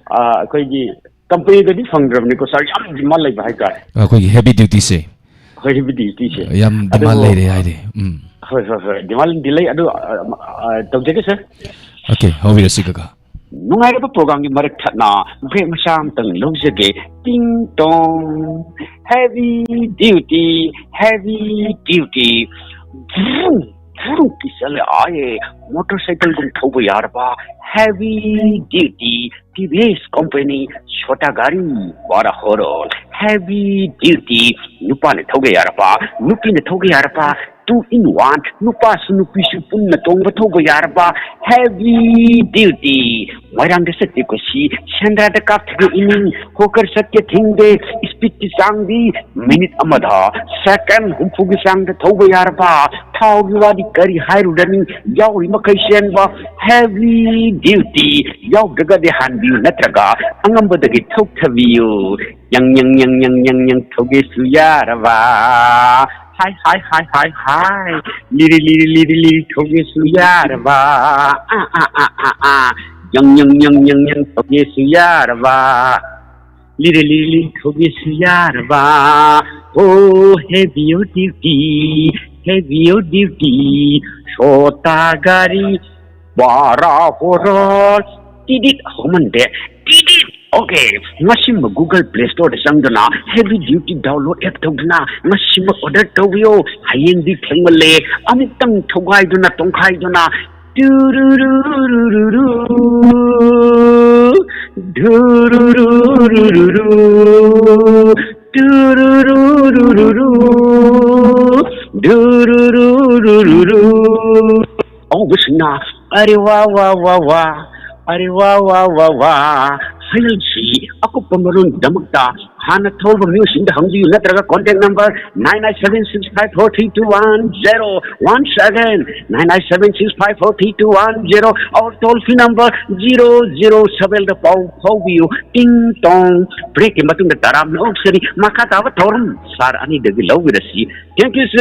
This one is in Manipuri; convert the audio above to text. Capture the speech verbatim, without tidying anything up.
ꯑꯩꯈꯣꯏꯒꯤ ꯀꯝꯄꯅꯤꯗꯗꯤ ꯐꯪꯗ꯭ꯔꯕꯅꯤꯀꯣ ꯁꯥꯔ, ꯌꯥꯝ ꯗꯤꯃꯥꯟ ꯂꯩꯕ ꯍꯥꯏꯇꯥꯔꯦ꯫ ꯑꯩꯈꯣꯏꯒꯤ ꯍꯦꯚꯤ ꯗ꯭ꯌꯨꯇꯤꯁꯦ ꯍꯣꯏ, ꯍꯦꯚꯤ ꯗ꯭ꯌꯨꯇꯤꯁꯦ꯫ ꯌꯥꯝ ꯗꯤꯃꯥꯟ ꯑꯗꯨꯕꯨ ꯂꯩꯔꯦ ꯍꯥꯏꯗꯤ꯫ ꯎꯝ꯫ ꯍꯣꯏ, ꯍꯣꯏ, ꯍꯣꯏ, ꯗꯤꯃꯥꯟꯗꯤ ꯂꯩ꯫ ꯑꯗꯨ ꯑ, ꯑ, ꯑ, ꯇꯧꯖꯒꯦ ꯁꯥꯔ꯫ ꯑꯣꯀꯦ, ꯍꯧꯕꯤꯔꯁꯤ ꯀꯀꯥ꯫ ꯅꯨꯡꯉꯥꯏꯔꯕ ꯄ꯭ꯔꯣꯒ꯭ꯔꯥꯝꯒꯤ ꯃꯔꯛ ꯊꯠꯅ ꯕ꯭ꯔꯦꯛ ꯃꯆꯥ ꯑꯃꯇꯪ ꯂꯧꯖꯒꯦ꯫ ꯇꯤꯡ ꯇꯣꯡ, heavy duty, heavy duty. Vroom, vroom ꯀꯤꯁꯜꯂꯦ ꯑꯥꯌꯦ꯫ ꯃꯣꯇꯣꯔ ꯁꯥꯏꯀꯜꯒꯨꯝ ꯊꯧꯕ ꯌꯥꯔꯕ heavy duty T V S company, ꯁꯣꯇꯥ ꯒꯥꯔꯤ ꯋꯥꯔꯥ ꯍꯣꯔꯣ, ꯍꯦꯚꯤ ꯗ꯭ꯌꯨꯇꯤ, ꯅꯨꯄꯥꯅ ꯊꯧꯕ ꯌꯥꯔꯕ, ꯅꯨꯄꯤꯅ ꯊꯧꯕ ꯌꯥꯔꯕ, two in one, ꯅꯨꯄꯥꯁꯨ ꯅꯨꯄꯤꯁꯨ ꯄꯨꯟꯅ ꯇꯣꯡꯕ ꯊꯧꯕ ꯌꯥꯔꯕ, ꯍꯦꯚꯤ ꯗ꯭ꯌꯨꯇꯤ, ꯃꯣꯏꯔꯥꯡꯗ ꯆꯠꯀꯦ ꯀꯣꯁꯤ, ꯁꯦꯟꯗ꯭ꯔꯥꯗ ꯀꯥꯞꯊꯒꯦ ꯏꯅꯤꯡ, ꯍꯣꯀꯔ ꯆꯠꯀꯦ ꯊꯤꯡꯗꯦ, ꯏꯁꯄꯤꯠꯀꯤ ꯆꯥꯡꯗꯤ ꯃꯤꯅꯤꯠ ꯑꯃꯗ ꯁꯦꯀꯦꯟ ꯍꯨꯝꯐꯨꯒꯤ ꯆꯥꯡꯗ ꯊꯧꯕ ꯌꯥꯔꯕ, ꯊꯥꯎꯒꯤ ꯋꯥꯗꯤ ꯀꯔꯤ ꯍꯥꯏꯔꯨꯔꯅꯤ, ꯌꯥꯎꯔꯤ ꯃꯈꯩ ꯆꯦꯟꯕ, ꯍꯦꯚꯤ ꯗ꯭ꯌꯨꯇꯤ, ꯌꯥꯎꯗ꯭ꯔꯒꯗꯤ ꯍꯥꯟꯕꯤꯌꯨ ꯅꯠꯇ꯭ꯔꯒ ꯑꯉꯝꯕꯗꯒꯤ ꯊꯧꯊꯕꯤꯌꯨ꯫ ꯌꯪ ꯌꯪ ꯌꯪ ꯌꯪ ꯌꯪ ꯌꯪ ꯊꯧꯒꯦꯁꯨ ꯌꯥꯔꯕ꯫ ꯍꯥꯏ ꯍꯥꯏ ꯍꯥꯏ ꯍꯥꯏ ꯍꯥꯏ꯫ ꯂꯤꯔꯤ ꯂꯤꯔꯤ ꯂꯤꯔꯤ ꯂꯤꯔꯤ ꯊꯧꯒꯦꯁꯨ ꯌꯥꯔꯕ꯫ ꯑꯥ ꯑꯥ ꯑꯥ ꯑꯥ ꯑꯥ꯫ ꯌꯪ ꯌꯪ ꯌꯪ ꯌꯪ ꯌꯪ ꯊꯧꯒꯦꯁꯨ ꯌꯥꯔꯕ꯫ ꯂꯤꯔꯤ ꯂꯤꯔꯤ ꯂꯤꯔꯤ ꯊꯧꯒꯦꯁꯨ ꯌꯥꯔꯕ꯫ ꯑꯣ ꯍꯦꯚꯤ ꯑꯣ ꯗ꯭ꯌꯨꯇꯤ, ꯍꯦꯚꯤ ꯑꯣ ꯗ꯭ꯌꯨꯇꯤ, ꯁꯣꯇꯥ ꯒꯥꯔꯤ ꯕꯥꯔꯥ ꯍꯣꯔꯣꯔ꯫ ꯇꯤꯗꯤꯠ ꯍꯧꯃꯟꯗꯦ꯫ ꯇꯤꯗꯤꯠ꯫ ꯑꯣꯀꯦ, ꯉꯁꯤꯃꯛ ꯒꯨꯒꯜ ꯄ꯭ꯂꯦ ꯁ꯭ꯇꯣꯔꯗ ꯆꯪꯗꯨꯅ ꯍꯦꯚꯤ ꯗ꯭ꯌꯨꯇꯤ ꯗꯥꯎꯟꯂꯣꯗ ꯑꯦꯞ ꯇꯧꯗꯨꯅ ꯉꯁꯤꯃꯛ ꯑꯣꯔꯗꯔ ꯇꯧꯕꯤꯌꯣ꯫ ꯍꯌꯦꯡꯗꯤ ꯊꯦꯡꯃꯜꯂꯦ꯫ ꯑꯃꯨꯛꯇꯪ ꯊꯧꯒꯥꯏꯗꯨꯅ ꯇꯣꯡꯈꯥꯏꯗꯨꯅ ꯇꯨꯔꯨꯔꯨꯔꯨꯔꯨꯔꯨ, ꯙꯨꯔꯨꯔꯨꯔꯨꯔꯨꯔꯨ, ꯙꯨꯔꯨꯔꯨꯔꯨꯔꯨ, ꯙꯨꯔꯨꯔꯨꯔꯨꯔꯨ꯫ ꯑꯉꯧꯕꯁꯤꯡꯅ ꯑꯔꯦ ꯋꯥ ꯋꯥ ꯋꯥ ꯋꯥ, ꯑꯔꯦ ꯋꯥ ꯋꯥ ꯋꯥ ꯋꯥ꯫ ꯍꯌꯦꯡꯁꯤ ꯑꯀꯨꯞꯄ ꯃꯔꯣꯜꯒꯤꯗꯃꯛꯇ ꯍꯥꯟꯅ ꯊꯧꯕ ꯃꯤꯑꯣꯏꯁꯤꯡꯗ ꯍꯪꯕꯤꯌꯨ ꯅꯠꯇ꯭ꯔꯒ contact number nine nine seven six five four three two one zero, once again, nine nine seven six five four three two one zero, our toll free number zero zero seven ꯗ ꯄꯥꯎ ꯐꯥꯎꯕꯤꯌꯨ꯫ ꯇꯤꯡ ꯇꯣꯡ꯫ ꯕ꯭ꯔꯦꯛꯀꯤ ꯃꯇꯨꯡꯗ ꯇꯔꯥꯝꯅ ꯑꯣꯛꯆꯔꯤ꯫ ꯃꯈꯥ ꯇꯥꯕ ꯊꯧꯔꯝ ꯁꯥꯔ ꯑꯅꯤꯗꯒꯤ ꯂꯧꯕꯤꯔꯁꯤ꯫ Thank you, sir.